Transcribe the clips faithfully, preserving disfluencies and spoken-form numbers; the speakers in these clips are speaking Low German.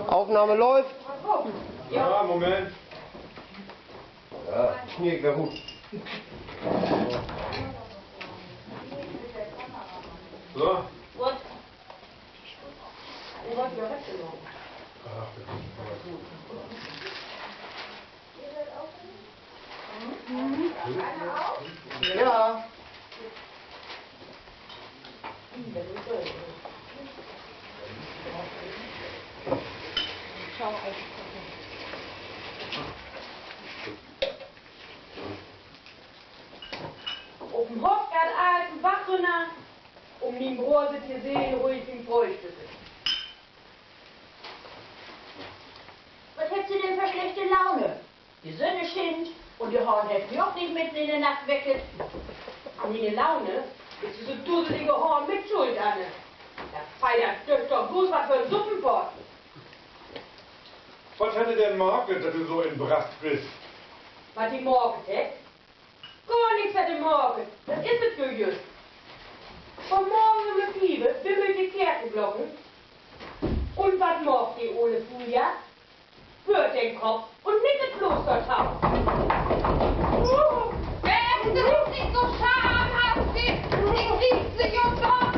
Aufnahme läuft. Ja, Moment. Ja, smier ik weer ut. So. Ja. Op den Hoff geiht allens de Bach rünner, un mien Broer sitt hier seelenruhig bi'n Fröhstück. Wat hebbt Se denn för slechte Laune? De Sünn schient un de Hahn hett mi ok nich mitten in de Nacht weckt. An miene Laune is düsse dusselige Hahn mit schuld, Anne. Dat Feier döcht doch blots wat för 'n Suppenpott. Wat hett de denn maket, dat du so in Brast büst? Wat de maket hett? Gor nix hett de maket, dat is et jo jüst. Vunmorgen üm fief bimmelt de Kerkenklocken. Un wat maakt de ole Fru? Böört den Kopp un nickt blots dorto. Wer is denn nich so schamhaftig? Ik krieg Se jo doch.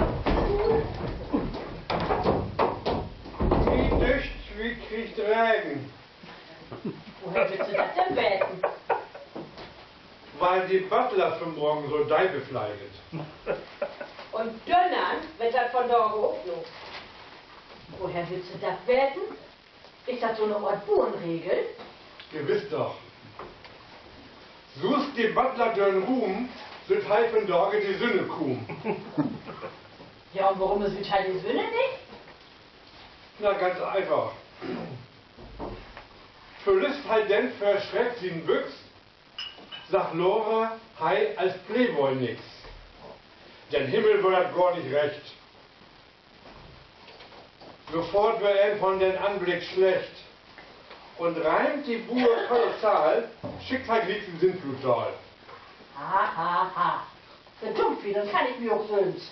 Mi dücht, wi kriegt Regen. Woher wullt Se dat denn weten? Wiel de Butler vunmorgen so deep flöög. Un dönnern ward dat vundaag ok noch. Woher wullt Se dat weten? Is dat so 'ne Oort Buernregel? Gewiss doch. Suust de Butler dör'n Ruum, süht he vundaag de Sünn kuum. Ja, un worüm süht he de Sünn nich? Na, ganz eenfach. Verlüst he denn vör Schreck sien Büx, seggt Lore, he as Playboy nix. Den Himmel wöör dat gor nich recht. Sofort wöör em vun den Anblick slecht. Un reimt de Buer kolossal, schickt he gliek sien Sintflut daal. Ha, ha, ha. Verdummt, wie, dat kann ik mi ok sülvst.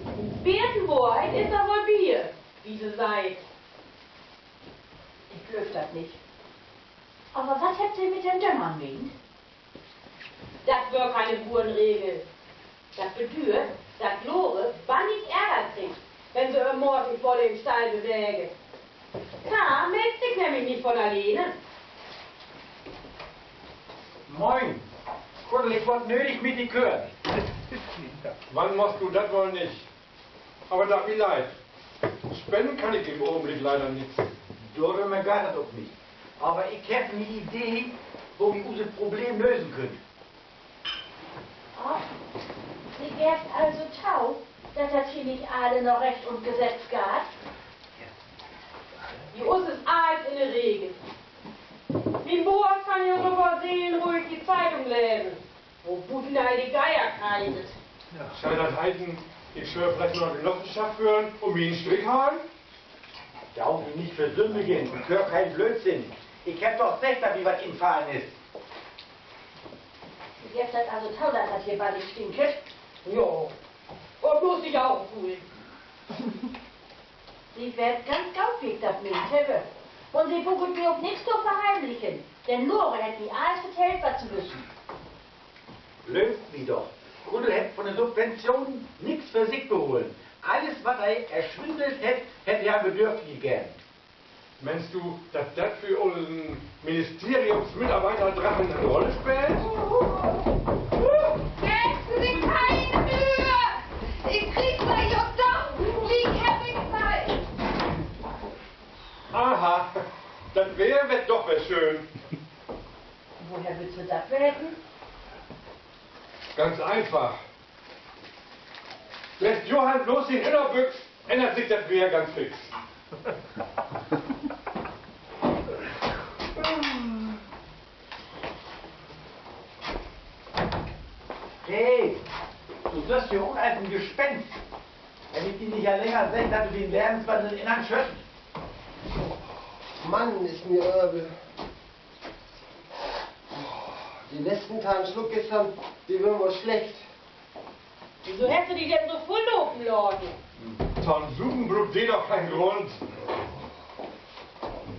En beten Wohrheit is dor woll bi, wie Se seggt. Ik glööv dat nich. Aver wat hebbt Se mit den Dönnern meent? Dat wöör keine Buernregel. Dat bedüüdt, dat Lore bannig Ärger kriggt, wenn se ehr Moors nich woller in'n Stall bewegt. Karr meldt sik nämlich nich vun alleen. Moin. Kuddel, ik wull nödig mit di kören. Wann musst du dat woll nich? Aver dat mi leid. Spennen kann ik in'n Ogenblick leider nix. Dorüm geiht dat ok nich. Aver ik heff 'ne Idee, wo wi use Problem lösen köönt. Ach, Se geevt also to, dat dat hier nich allens na Recht un Gesetz geiht? Bi us is allens in de Regel. Mien Broer kann ja sogor seelenruhig de Zeitung lesen, wo buten all de Geier keitet. Schall dat heten, ik schall villicht na de Genossenschaft föhren un mi en Strick halen? Do mutt ji nich versündigen, ik höör keen Blöödsinn. Ik heff doch seggt, dat mi wat infallen is. Se geevt dat also to, dat dat hier bannig stinkt? Ja, un blots nich auffühlen. Se weet ganz goot, wo ik dat meent heff. Un Se bruukt mi ok nix to verheimlichen, denn Lore hett mi allens vertellt, wat Se wüssen. Glöövt mi doch, Kuddel hett vun de Subventionen nix för sik beholen. Allens, wat he erswindelt hett, hett he an Bedürftige geven. Meenst du, dat dat för usen Ministeriumsmitarbeiter Drachen en Rolle speelt? Geevt Se sik keine Möh! Ik krieg Se jo doch, gliek heff ik Se. Aha, dat weer, weer doch weer schöön. Woher wüllt Se dat weten? Ganz eenfach. Lett Johann blots sien Ünnerbüx, ännert sik dat weer ganz fix. Hey, du sühst ja ut as en Gespenst. Wenn ik di nich al länger segg, dat du dien Levenswandel ännern schöllst. Mann, is mi övel. De letzten teihn Sluck güstern, de weren woll slecht. Wieso hest du di denn so vulllopen laten? To'n Supen bruukt de doch keen Grund.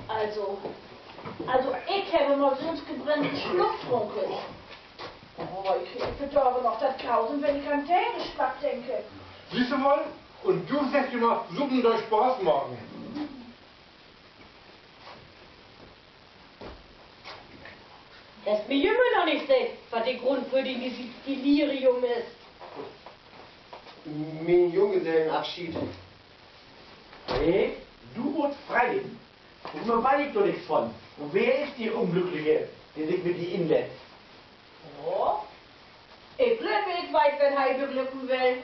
Also, also, ik heff mal so'n utbrennten Sluck drunken. Oh, ik krieg vördagen noch dat Grausen, wenn ik an den Geschmack denk. Sühst du woll? Un du seggst jümmer, Supen deit Spaaß maken. Hest mi jümmer noch nich seggt, wat de Grund för dien Delirium is. Mien Junggesellenafscheed. Nee, du muttst freien. Un nu weet ik doch nix von. Un wer is de Unglückliche, de sik mit di inlett? Oh, ik glööv, ik weet, wen he beglücken will.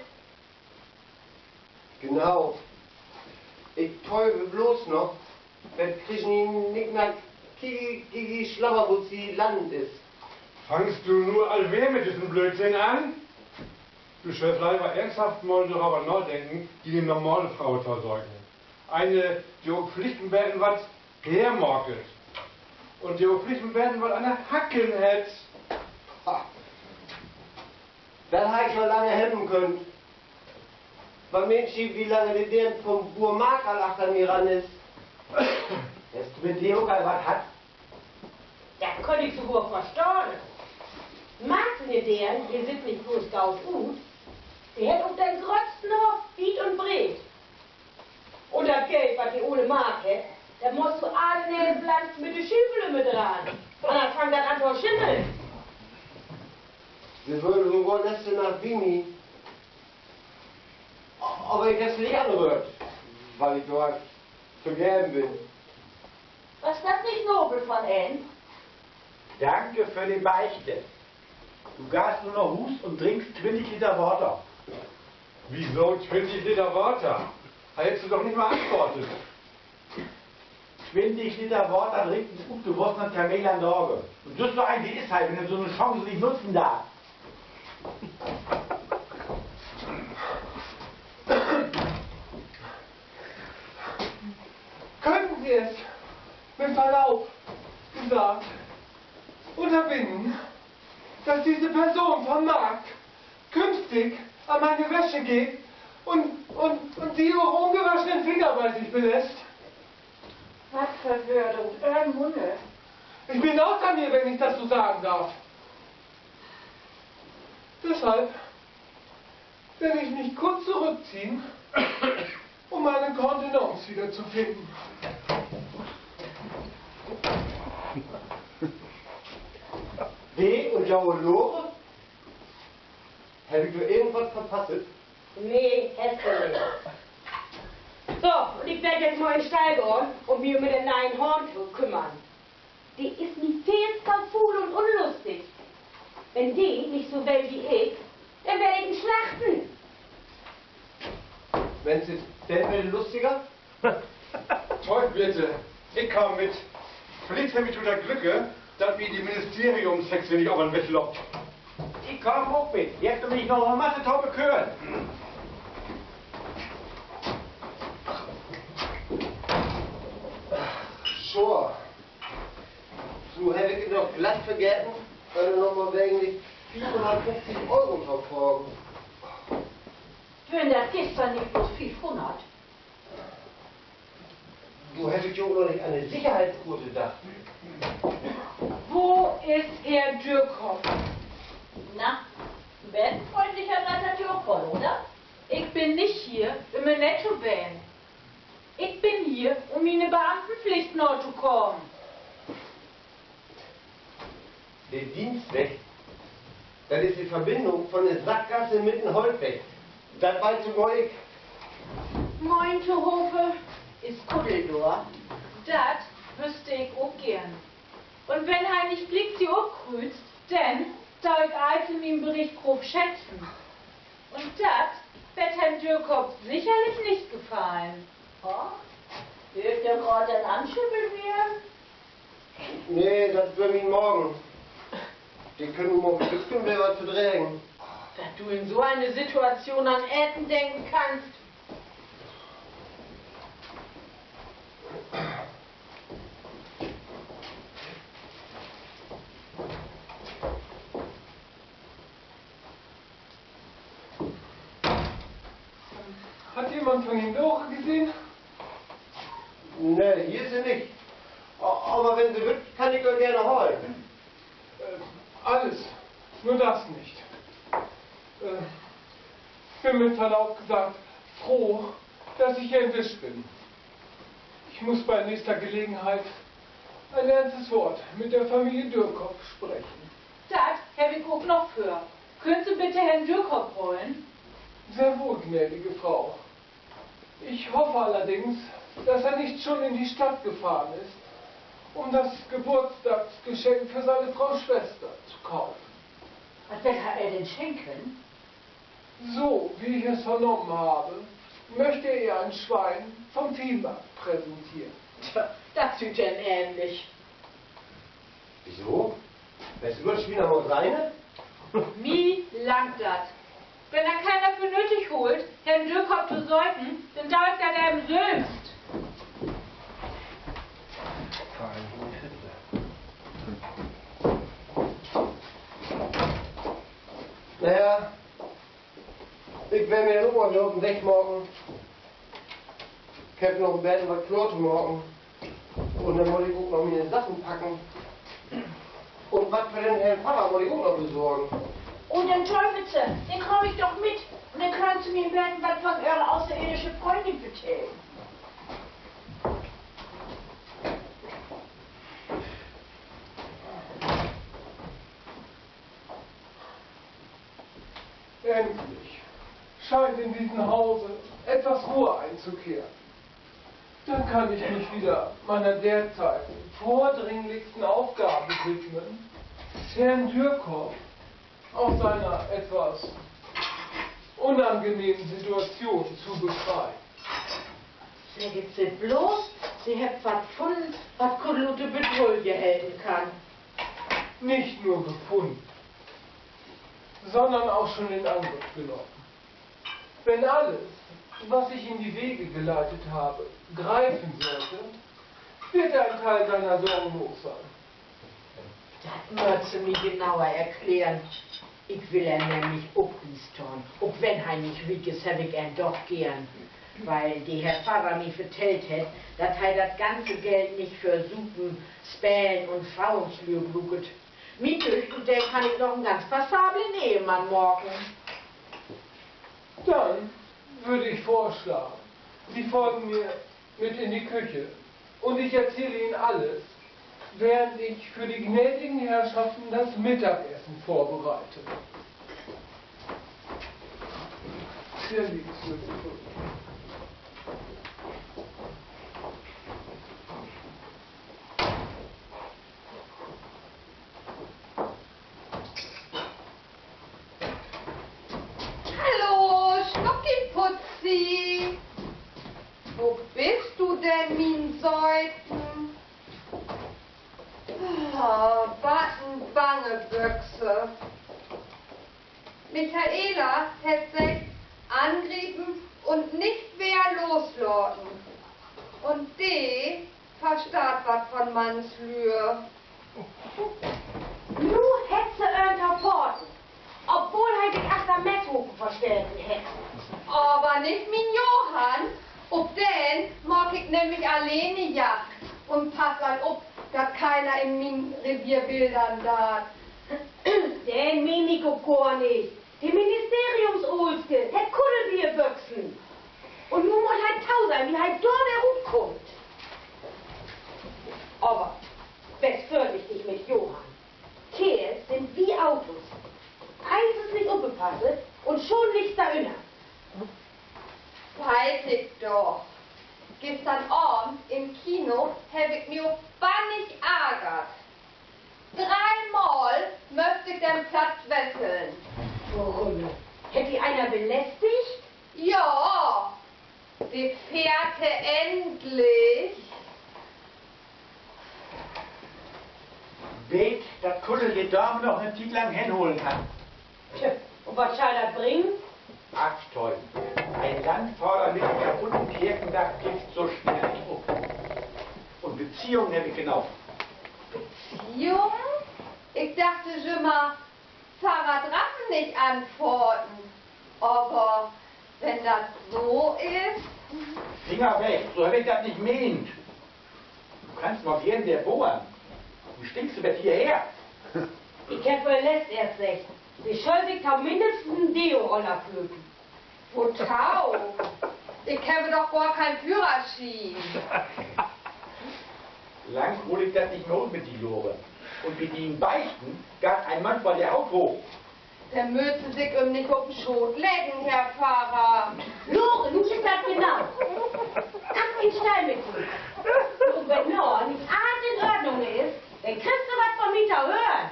Genau. Ik töver bloots noch, bet Krischi Nicknack Kiki Kiki Schlabberwutzi landet is. Fangst du nu al weer mit dissen Blödsinn an? Du schöllst lever eernsthaft mal doröver nadenken, di 'ne normale Fro to söken. Eine, de ok villicht en beten wat hermaket. Un de ok villicht en beten wat an de Hacken hett. Ha. Dat harr ik al langer hebben köönt. Wat meent ji, wo lang de Deern von Buur Mark al achter mi ran is? Hest du mit de ok al wat hatt? Dat kunn ik sogor verstahn. Mark siene Deern, de süht nich bloots goot ut, de hett ok den gröttsten Hoff, wiet un breet. Un dat Geld, wat de ole Mark hett, dat musst du all in de Bilanz mit de Schüffel ümdreihn. Anners fangt dat an to schimmeln. Se wöör sogor letzte Nacht bi mi. Aver ik heff se nich anröhrt, wiel ik dor vergeben bün. Was dat nich nobel von em? Danke för de Beichte. Du gahst nu na Huus un drinkst twintig Liter Water. Wieso twintig Liter Water? He hett se doch nich mal antwortet. Twintig Liter Water drinkt en utgewussenen Kameel an Dagen. Un jüst so een, de is he, wenn he so'ne Chance nich nutzen deit. Könnten Sie es, mit Verlaub gesagt, unterbinden, dass diese Person von Mark künftig an meine Wäsche geht und, und, und die auch ungewaschenen Finger bei sich belässt? Wat för Wöör un Munne. Ich bin außer mir, wenn ich das so sagen darf. Deshalb werde ich mich kurz zurückziehen, um meine Kontenance wiederzufinden. He un jo, Lore? Heff ik dor irgendwat verpasst? Nee, hest du nich. So, un ik will nu mal in Stall gahn un mi üm den ne'en Hahn kümmern. De is mi veel to fuul un unlustig. Wenn de nich so weer as ik, denn weer ik en slachten. Wenn Se, denn weer lustiger. Toll, bitte. Ik kaam mit. Villicht heff ik jo dat Glück, dat mi de Ministeriumshexe nich över'n Weg loopt. Ik kaam ok mit. De hett nämlich noch en Masse to bekören. Sure. Nu heff ik dat doch glatt vergeten, dat he noch mal wegen de fiefhunnertfufftig Euro to fragen. Weren dat güstern nich bloots fiefhunnert? Du hest jo ok noch nich an de Sicherheitsgurte dacht. Wo is Herr Dürkop? Na, en beten fründlicher seiht dat jo ok woll, oder? Ik bün nich hier, üm nett to ween. Ik bün hier, üm miene Beamtenpflicht natokamen. De Dienstweg, dat is de Verbindung von de Sackgasse mit den Holtweg. Dat weet sogor ik. Moin tohope, is Kuddel dor? Dat wüsst ik ok geern. Un wenn he nich glieks hier opkrüüzt, denn do ik all mien Bericht grof schätzen. Un dat ward Herrn Dürkop sicherlich nich gefallen. Oh, dürft jo graad anschüppelt weern. Nee, dat weer mien Magen. De kunn nu mal en beten beter verdregen. Dat du in so ene Situation an Eten denken kannst. Von Ihnen Dore gesehen? Nee, hier is se nich. A-, aver wenn Se wüllt, kann ik ehr geern halen. Äh, alles, nur das nicht. Äh, ich bin mit Verlaub gesagt froh, dass ich hier entwischt bin. Ich muss bei nächster Gelegenheit ein ernstes Wort mit der Familie Dürkop sprechen. Dat heff ik ok noch vör. Köönt Se bitte Herrn Dürkop holen? Sehr wohl, gnädige Frau. Ich hoffe allerdings, dass er nicht schon in die Stadt gefahren ist, um das Geburtstagsgeschenk für seine Frau Schwester zu kaufen. Wat will he ehr denn schenken? So wie ich es vernommen habe, möchte er ihr ein Schwein vom Viehmarkt präsentieren. Tja, dat süht denn ähnlich. Wieso? Weetst du, wat Schwiener mal seine? Mi langt dat. Wenn dat keiner för nödig hoolt, Herrn Dürkop to söken, denn do ik dat even sülvst. Na ja, ik will mi denn ok mal weer op den Weg maken. Ik heff noch en beten wat kloor to maken. Un denn mutt ik ok noch miene Saken packen. Un wat för den Herrn Pfarrer mutt ik ok noch besorgen. Un den Teufelsen, den kaam ik doch mit. Un denn köönt Se mi en beten wat von Ehr außerirdische Fründin vertellen. Endlich scheint in diesem Hause etwas Ruhe einzukehren. Dann kann ich mich wieder meiner derzeit vordringlichsten Aufgabe widmen, Herrn Dürkop aus seiner etwas unangenehmen Situation zu befreien. Seggt Se bloots, Se hebbt wat funnen, wat Kuddelmuddel ut de Bedrull helpen kann. Nicht nur gefunden, sondern auch schon in Angriff genommen. Wenn alles, was ich in die Wege geleitet habe, greifen sollte, wird ein Teil seiner Sorgen los sein. Dat mööt Se mi genauer erklären. Ik will em nämlich ok wiestahn. Ok wenn he nich riek is, heff ik em doch geern. Wiel de Herr Pfarrer mi vertellt hett, dat he dat ganze Geld nich för Supen, Spelen un Froenslüe bruukt. Mi dücht, ut den kann ik noch en ganz passablen Ehemann maken. Dann würde ich vorschlagen, Sie folgen mir mit in die Küche und ich erzähle Ihnen alles, während ich für die gnädigen Herrschaften das Mittagessen vorbereite. Sehr liebenswürdig. Hallo, Schnuckiputzi. Wo büst du denn, mien Söten? Ah, wat en bange Büx. Michaela hett seggt, angriepen un nich weer loslaten. Un de verstaht wat von Mannslüe. Nu hett se em to faten, obwohl he sik achter Messhopen versteken hett. Aver nich mien Johann. Op den maak ik nämlich alleen de Jagd. Un pass al op, dat keiner in mien Revier wildern deit. Den meen ik ok gor nich. De Ministeriumsoolske hett Kuddelbierbüxen. Un nu mutt he tosehn, wie he dor weer rutkummt. Aver wees vörsichtig mit Johann. Keerls sünd wie Autos. Eens is nich opgepasst un schon liggt dor ünner. Weit ik doch. Güstern Avend in Kino heff ik mi ok bannig argert. Dree Mal müss ik den Platz wesseln. Worüm? Hett di einer belästigt? Ja, de veerte endlich. Weet, dat Kuddel de Dame noch en Tiet lang henholen kann. Tja, un wat schall dat bringen? Aftöven. En Landvader mit en kaputten Kirkendack gifft so snell nich op. Un Beziehungen heff ik genoog. Beziehungen? Ik dacht jümmer, Pfarrer draff nich anfaten. Aver Wenn dat so is. Finger weg, so heff ik dat nich meent. Du kannst mal geern weer bohren. Du stinkst bet hierher. Ik heff woll letzt eerst seggt, se schöölt sik tominnst en Deo-Roller köpen. Wotau? Ik heff doch gor keen Führerschien. Lang hool ik dat nich mehr ut mit di, Lore. Un bi dien Beichten gaht een Mann von de Haut hooch. Denn mööt Se sik üm nich op 'n Schoot leggen, Herr Pfarrer. Lore, nu is dat genau. Af in Stall mit di. Un wenn dor nich allens in Ordnung is, denn kriggst du wat von mi to hören.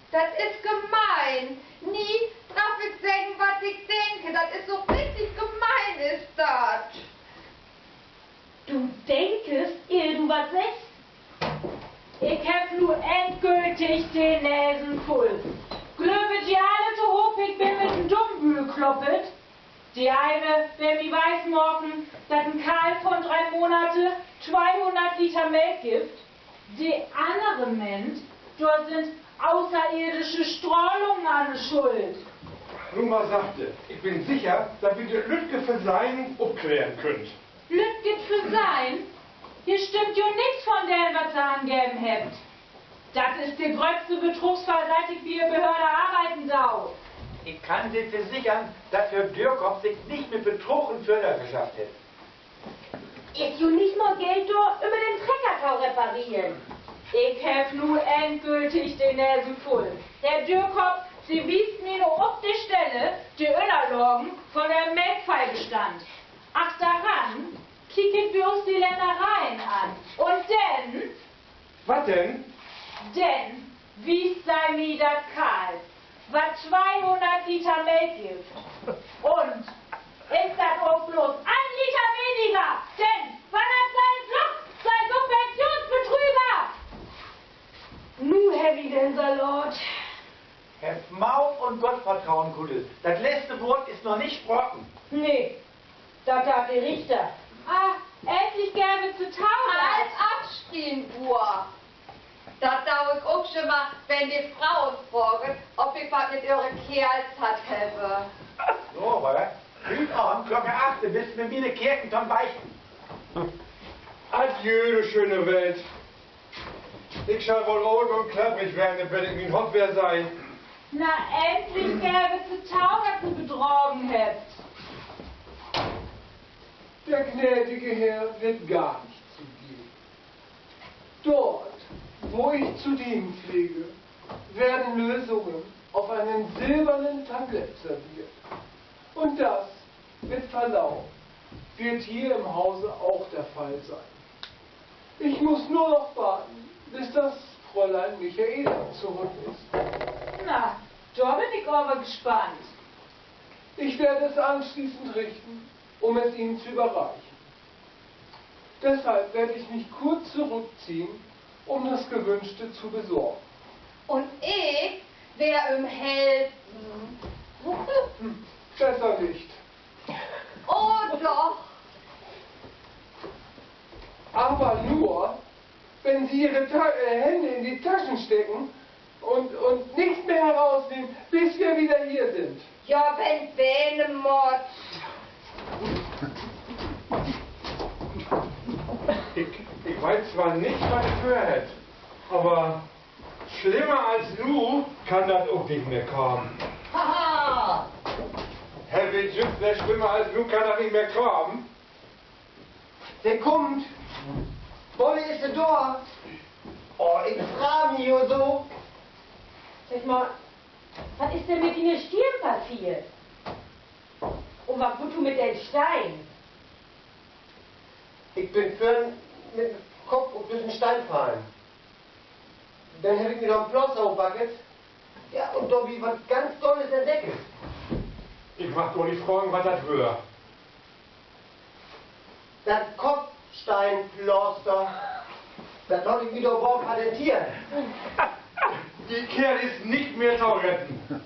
Dat is gemein. Nie draff ik seggen, wat ik denke. Dat is so richtig gemein, is dat. Du denkst, ehr du wat seggst? Ik heff nu endgültig de Nesen vull. Glöövt ji alle tohoop, ik bün mit en Dummbüül kloppet? De ene will mi wiesmaken, dat en Kalv von dree Monate tweehunnert Liter Melk gifft. De annere meent, dor sünd außerirdische Strahlungen an de Schuld. Nu mal sachte, ik bün sicher, dat wi dat lüttke Versehn opklären köönt. Lüttket Versehn? Hier stimmt jo nix von dat, wat Se angeven hebbt. Dat is de gröttste Betrugsfall, siet ik bi de Behörde arbeiden do. Ik kann Se versichern, dat Herr Dürkop sik nich mit Betrug en Vördeel verschafft hett. Is jo nich mal Geld dor, üm den Trecker to repareren. Ik heff nu endgültig de Nesen vull. Herr Dürkop, Se wiest mi nu op de Stelle de Ünnerlagen von den Melkveihbestand. Achteran kiek ik mi ok de Lännereien an. Un denn, wat denn? Denn wiest Se mi dat Kalv, wat tweehunnert Liter Melk gifft. Un is dat ok bloots een Liter weniger, denn wannert Se flott, Se Subventionsbetrüger! Nu heff ik den Salat. Heff Maag un Gottvertroen, Kuddel. Dat letzte Woort is noch nich spraken. Nee, dat deit de Richter. Ah, endlich geevt Se to, dat Afschienbuur. Dat do ik ok jümmer, wenn de Frauen fraagt, of ik wat mit ehre Keerls hatt heff. So, aver hüüt Avend Klock acht büst mit mi in de Kerken to'n Beichten. Adjö, du schöne Welt. Ik schall woll oolt un klapprig weern, wenn ik mien Hoff weer seh. Na, endlich geevt Se to, dat Se bedragen hebbt. Der gnädige Herr wird gar nicht zugeben. Dort, wo ich zu dienen pflege, werden Lösungen auf einem silbernen Tablett serviert. Und das, mit Verlaub, wird hier im Hause auch der Fall sein. Ich muss nur noch warten, bis das Fräulein Michaela zurück ist. Na, dor bün ik aver gespannt. Ich werde es anschließend richten, um es Ihnen zu überreichen. Deshalb werde ich mich kurz zurückziehen, um das Gewünschte zu besorgen. Un ik weer üm helpen. Besser nicht. Oh doch. Aber nur, wenn Sie Ihre Ta-, äh, Hände in die Taschen stecken und, und nichts mehr herausnehmen, bis wir wieder hier sind. Ja, wenn 't ween mutt. Ik, ik weet zwar nich, wat he vörhett, aver slimmer as nu kann dat ok nich mehr kamen. Haha! He weet jüst, slimmer as nu kann dat nich mehr kamen. Se kummt. Bolle is se dor. Oh, ik frei mi jo so. Segg mal, wat is denn mit diene Stirn passeert? Un wat wutt du mit den Stein? Ik bün vörhen mit den Kopp op düssen Stein fallen. Denn heff ik mi dor en Plaaster opbacket. Ja, un dor weer wat ganz Dolles entdeckt. Ik mag gor nich fragen, wat dat weer. Dat Koppsteinplaaster. Dat laat ik mi dor baven patenteern. De Keerl is nich mehr to retten.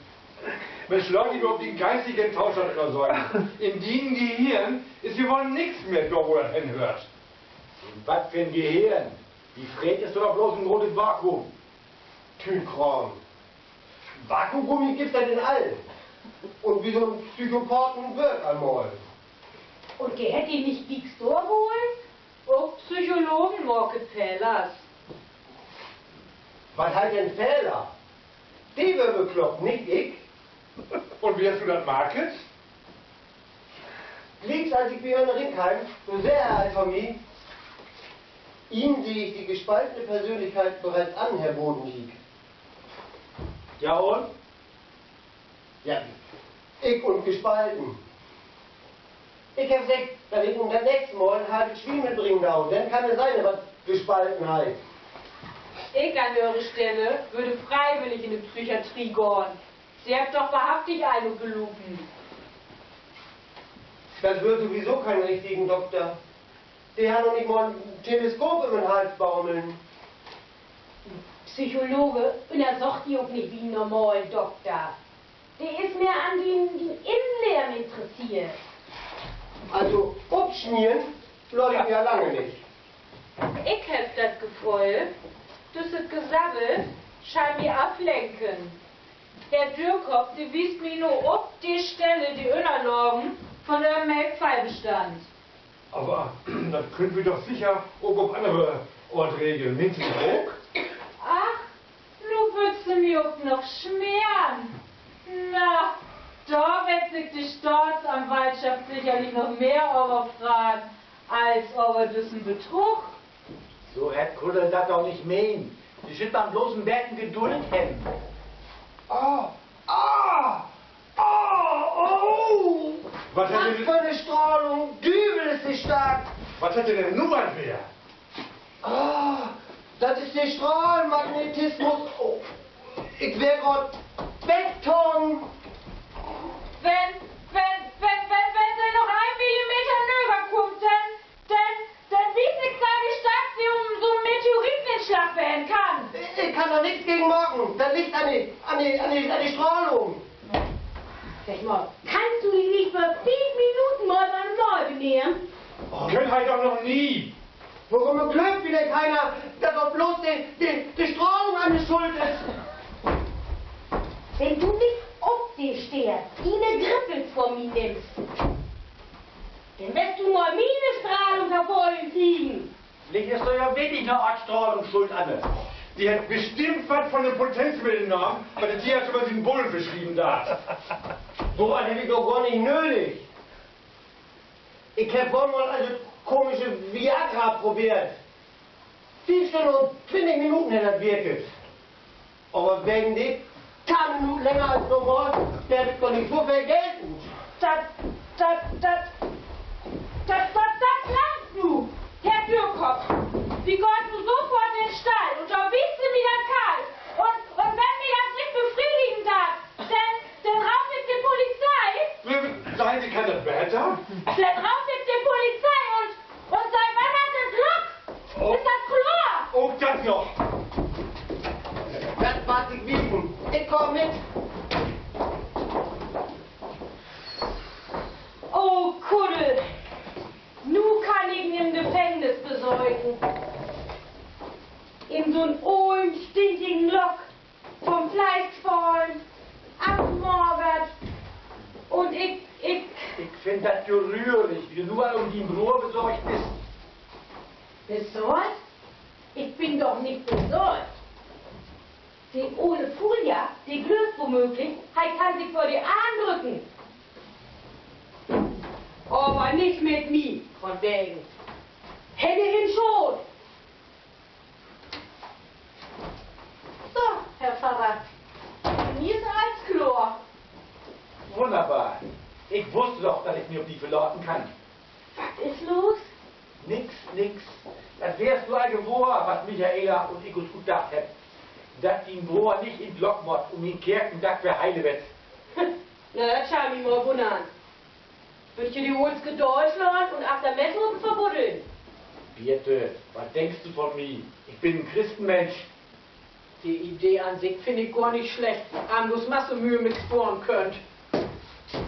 Mensch, laat di doch dien geistigen Taustand ünnersöken. In dien Gehirn is hier woll nix mehr dor, wo dat henhöört. Wat för 'n Gehirn? Bi Fred is doch blots en grotet Vakuum. Tüünkraam. Vakuumgummi gifft dat in all. Un bi so'n Psychopathen wöör ik al mal. Un de hett di nich glieks dorholen? Ok Psychologen maakt Fehlers. Wat heet denn Fehler? De wöör bekloppt, nich ik. Un wo hest du dat maakt? Glieks as ik bi em rinkeem, do seggt he to mi: Ihnen sehe ich die gespaltene Persönlichkeit bereits an, Herr Bodendiek. Ja, un? Ja, ik un gespalten. Ik heff seggt, dat ik em dat nächste Mal en halvet Swien mitbringen do, denn kann he sehn, wat gespalten heet. Ik an Ehre Stelle wöör freiwillig in de Psychiatrie gahn. Se hebbt doch wahrhaftig een up de Lupen. Dat wöör sowieso keen richtigen Dokter. De hett noch nich mal en Teleskop üm den Hals baumeln. Psychologe ünnersöcht di ok nich wie en normalen Dokter. De is mehr an dien, dien Innenleven interesseert. Also, upsmieren laat ik mi al lange nich. Ik heff dat Geföhl, düsset Gesabbel schall mi aflenken. Herr Dürkop, de wiest mi nu up de Stelle de Ünnerlagen von ehren Melkveihbestand. Aver dat köönt wi doch sicher ok op annere Oort regeln. Meent Se dat ok? Ach, nu wüllt Se mi ok noch smeern. Na, dor wett sik de Staatsanwaltschaft sicherlich noch mehr över fragen as över düssen Betrug. So hett Kuddel dat doch nich meent. Se schüllt man bloots en beten Geduld hebben. Ah, ah, ah, oh! Wat för 'ne Strahlung, Düvel, is de stark! Wat hett se denn nu al weer? Ah, dat is de Strahlmagnetismus. Oh, ik weer graad Beton. Wenn, wenn, wenn, wenn, wenn Se noch een Millimeter nöger kaamt, denn, denn, denn wies ik Se, wo stark Se üm so'n Meteoriteninslag ween kann. Ik kann dor nix gegen maken. Dat liggt an de, an de, an de, an de Strahlung. Segg mal, kannst du di nich för fief Minuten mal, mal benehmen? Köönt he doch noch nie. Worüm glöövt mi denn keener, dat dat bloots de, de, de Strahlung an de Schuld is? Wenn du nich opsteihst, diene Griffels von mi nimmst, denn weerst du mal miene Strahlung to föhlen kriegen. Villicht is dor ja wirklich noch Strahlung schuld an. De hett bestimmt wat von de Potenzmittel nahmen, wat de Tierarzt över sien Bullen verschrieven deit. So wat heff ik doch gor nich nödig. Ik heff woll mal dat komische Viagra probeert. Fief Stünnen un twintig Minuten hett dat wirkt. Aver wegen de teihn Minuten länger as normal, dor heff ik doch nich so veel Geld ut. Dat, dat, dat, dat, dat, dat langt nu, Herr Dürkop. Wi gaht nu sofort in Stall un dor wiest Se mi dat Kalf. Un, un wenn mi dat nich befriedigen deit, denn, denn roop ik de Polizei. Sehn Se, kann dat beter? Denn roop ik de Polizei un, un Se wannert dat Lock. Is dat kloor? Ok dat noch. Dat warrt sik wiesen. Ik kaam mit. Oh, Kuddel. Nu kann ik em in't Gefängnis besöken. In so'n olen, stinkigen Lock. Vun Fleisch fallen, afmagert. Un ik, ik Ik finn dat ja rührig, wie du nu al üm dien Broer besorgt büst. Besorgt? Ik bün doch nich besorgt. De ole Fulia, de glöövt womööglich, he kann sik vör de Ahn drücken. Aver nich mit mi, vunwegen. Hänne in'n Schoot. So, Herr Pfarrer, nu is allens kloor. Wunnerbar. Ik wüss doch, dat ik mi op di verlaten kann. Wat is los? Nix, nix. Dat weerst du al gewohr, wat Michaela un ik us utdacht hebbt. Dat dien Broer nich in't Lock mutt un mien Kerkendack weer heile wett. Na, dat schall mi mal wunnern. Wüllt ji de Oolske daalslaan un achter Messropen verbuddeln? Birte, wat denkst du vun mi? Ik bün en Christenmensch. De Idee an sik finn ik gor nich slecht. Harrn wi us masse Möh mit sporen kunnt.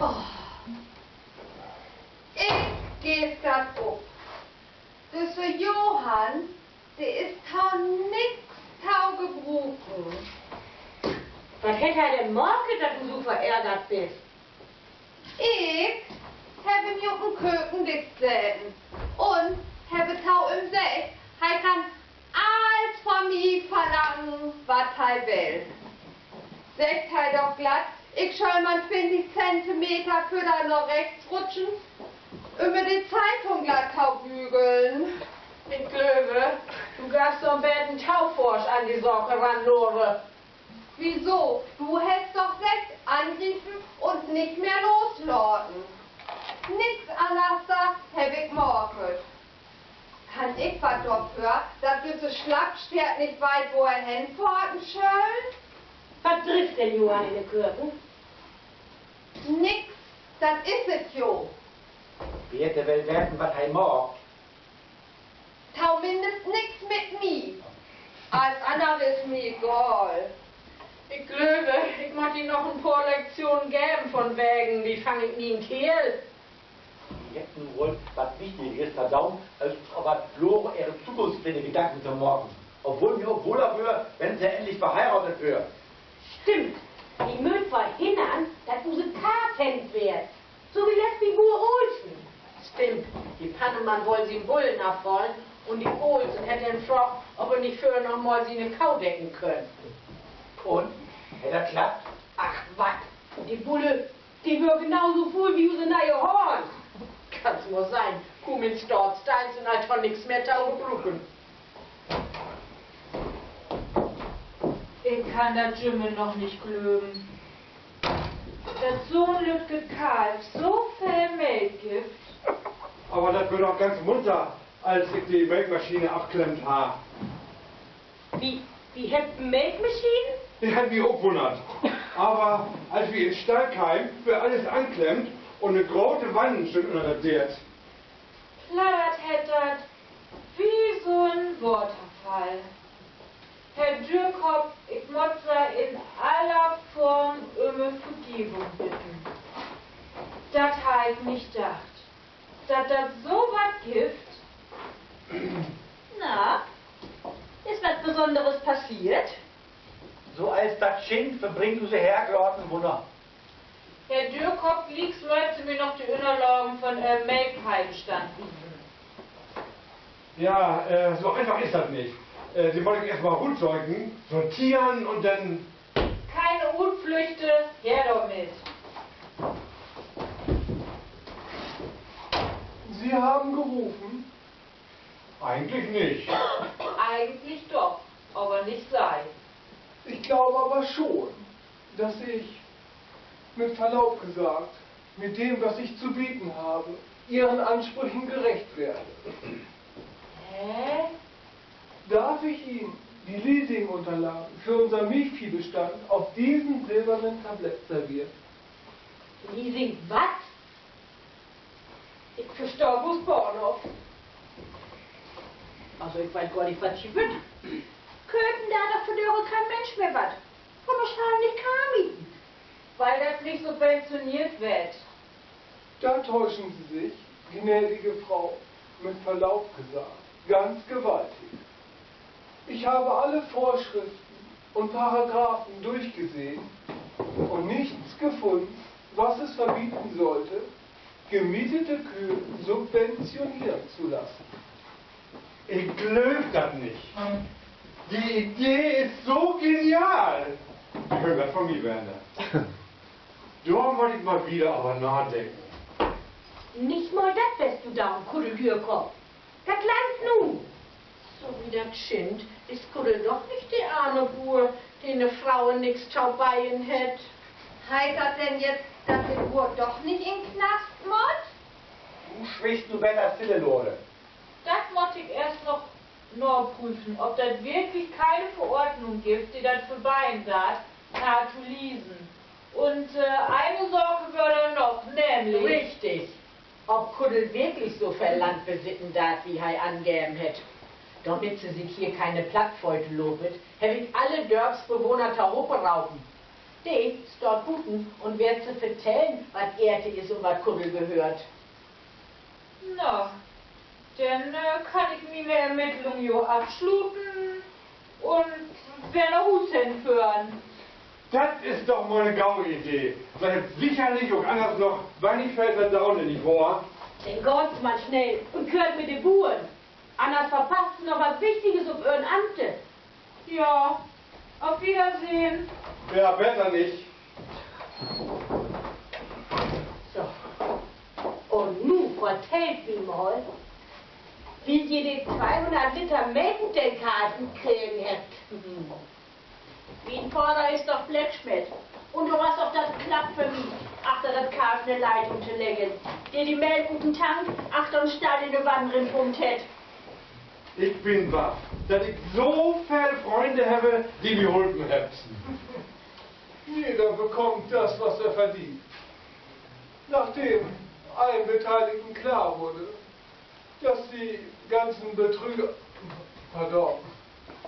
Oh. Ik geev dat op. Düsse Johann, de is to nix to gebruken. Wat hett Wat hett he denn maakt, dat du so verärgert büst? Ik heff mi op den Kökendisch seten un heff to em seggt, he kann allens von mi verlangen, wat he will. Seggt he doch glatt, ik schöll man twintig Zentimeter vörder na rechts rutschen, üm de Zeitung glatt to bügeln. Ik glööv, du geivst so 'n beten to forsch an de Saak ran, Lore. Wieso? Du hest doch seggt, angriepen un nich mehr loslaten. Nix anners heff ik maakt. Kann ik wat dorför, dat düsse Slappsteert nich weet, wo he henfahren schöll? Wat drifft denn Johann in de Köken? Nix, dat is et jo. Beate will weten, wat he maakt. Tominnst nix mit mi. Allens anner is mi egal. Ik glööv, ik mutt di noch en poor Lektionen geven, vunwegen, wo fang ik mien Keerl? Wi hebbt nu woll wat Wichtigeres to doon, as us över Lore ehre Zukunftspläne Gedanken to maken. Obwoll mi ok woller wöör, wenn se endlich verheiraadt wöör. Stimmt. Wi mööt verhinnern, dat use Kaar fennt weert. So as letzt bi Buur Olsen. Stimmt. De Pannemann wull sien Bullen afhalen un de Olsen hett em fraagt, of he nich vörher noch mal siene Koh decken köön. Un? Hett dat klappt? Ach wat. De Bulle, de wöör genau so fuul as use ne'e Hahn. Kannst mal sehn, kuum in Staatsdeenst un al to nix mehr to gebruken. Ik kann dat jümmer noch nich glöven, dat so'n lüttjet Kalf so veel Melk gifft. Aver dat weer doch ganz munter, as ik de Melkmaschine afklemmt harr. Wi, wi hebbt en Melkmaschine? Dat hett mi ok wunnert. Aver as wi in Stall kemen, weer allens anklemmt un 'ne grote Wann stünn ünner dat Deert. Pladdert hett dat wie so'n Waterfall. Herr Dürkopp, ik mutt Se in aller Form üm Vergevung bidden. Dat harr ik nich dacht, dat dat so wat gifft. Na, is wat Besonneres passeert? So as dat schient, verbringt use Herr graad en Wunner. Herr Dürkopp, glieks mööt Se mi noch de Ünnerlagen von Ehr Melkpeidenstand wiesen. Ja, äh, so eenfach is dat nich. Äh, de mutt ik eerst mal rutsöken, sorteren un denn Keine Utflüchte, her dormit. Sie haben gerufen? Eigentlich nicht. Eigentlich doch, aber nicht sei. Ich glaube aber schon, dass ich, mit Verlaub gesagt, mit dem, was ich zu bieten habe, Ihren Ansprüchen gerecht werde. Hä? Darf ich Ihnen die Leasingunterlagen für unseren Milchviehbestand auf diesem silbernen Tablett servieren? Leasing wat? Ik verstah bloots Bahnhoff. Also, ik weet gor nich, wat ji wüllt. Köpen deit doch vundaag keen Minsch mehr wat. Von wahrscheinlich Kamieten. Weil dat nich subventioniert werd. Da täuschen Sie sich, gnädige Frau, mit Verlaub gesagt, ganz gewaltig. Ich habe alle Vorschriften und Paragraphen durchgesehen und nichts gefunden, was es verbieten sollte, gemietete Kühe subventionieren zu lassen. Ik glööv dat nich. De Idee is so genial. De köönt wat von mi weren. Dor mutt ik mal wieder över nadenken. Nich mal dat west du doon, Kuddel Dürkopp. Dat langt nu. So wie dat schinnt, is Kuddel doch nich de arme Buur, de de Fro nix to beden hett. Heet dat denn jetzt, dat de Buur doch nich in Knast mutt? Du swiggst nu beter stille, Lore. Dat mutt ik eerst noch naprüfen, of dat wirklich keine Verordnung gifft, de dat verbeden deit, Kaar to leasen. Un, äh, ene Saak weer dor noch, nämlich Richtig. Of Kuddel wirklich so veel Land besitten deit, wie he angeven hett. Dormit se sik hier keine Plattfäute lopet, heff ik alle Dörpsbewohner tohoop ropen. De staht buten un wert se vertellen, wat ehr is un wat Kuddel gehöört. Na, denn, äh, kann ik miene Ermittlung jo afsluten un weer na Huus hen föhren. Dat is doch mal 'ne gode Idee. Se hebbt sicherlich ok anners noch weinig Feld to doon, nich wohr? Denn gaht Se man snell un köört mit de Buren. Anners verpasst Se noch wat Wichtiges op Öhren Amte. Ja, op Wiedersehn. Ja, beter nich. So. Un nu vertellt mi mal, wo Se de tweehunnert Liter Melk ut den Karven kregen hebbt. Mien Vader is doch Blecksmitt. Un dor was doch dat Klapp för mi, achter dat Karv 'ne Leitung to leggen, de de Melk ut den Tank achtern Stall in de Wann rinpumpt hett. Ik bün baff, dat ik so veel Frünn hebbe, de mi hulpen hebbt. Jeder bekommt das, was er verdient. Nachdem allen Beteiligten klar wurde, dass die ganzen Betrüger, pardon,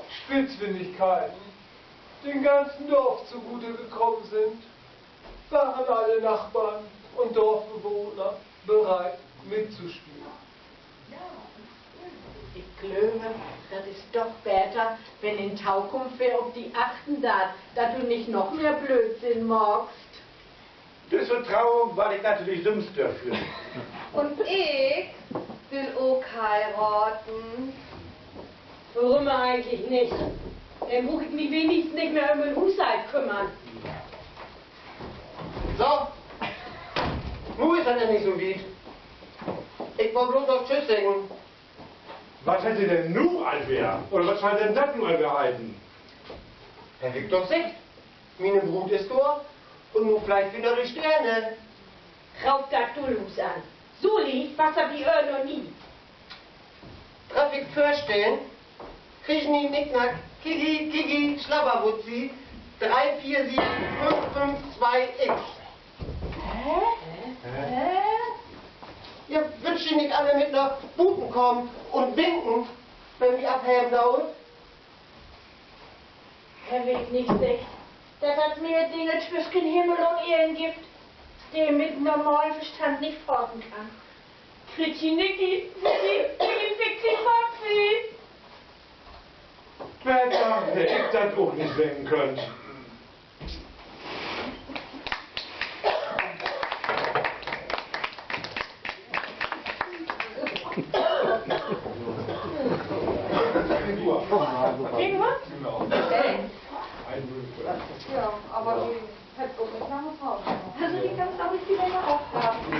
Spitzfindigkeiten dem ganzen Dorf zugute gekommen sind, waren alle Nachbarn und Dorfbewohner bereit, mitzuspielen. Ik glööv, dat is doch beter, wenn in Tokunft wer op di achten deit, dat du nich noch mehr Blöödsinn maakst. Düsse Trauung warr ik natürlich sülvst dörföhren. Un ik will ok heiraten. Worüm egentlich nich? Denn bruuk ik mi wenigstens nich mehr üm mien Huushalt kümmern. So, nu is dat endlich so wiet. Ik wull bloots noch Tschüss seggen. Wat hett se denn nu al weer? Oder wat schall denn dat nu al weer heten? Heff ik doch seggt. Miene Bruut is dor un nu fleit wi na de Sterne. Roop dat Dullhuus an. So licht was dat bi Öhr noch nie. Draff ik vörstellen? Krishni, Nicknack, Kiki, Kiki, Schlabberwutzi, dree veer sieben fünf fünf zwei X. Hä? Hä? Ja, wüllt ji nich alle mit na buten kamen un winken, wenn wi afheven doot? Heff ik nich seggt, dat dat mehr Dinge twüschen Himmel un Eer gifft, de een mit normalen Verstand nich faten kann? Kritschiniki, Wutzi, Wicki, Witzi, Wotzi. Beter harr ik dat ok nich seggen köönt. Zehn Uhr? Genau. Ja, aber du hättest auch nicht lange Pause gemacht. Also, die kannst auch nicht viel länger aufbleiben.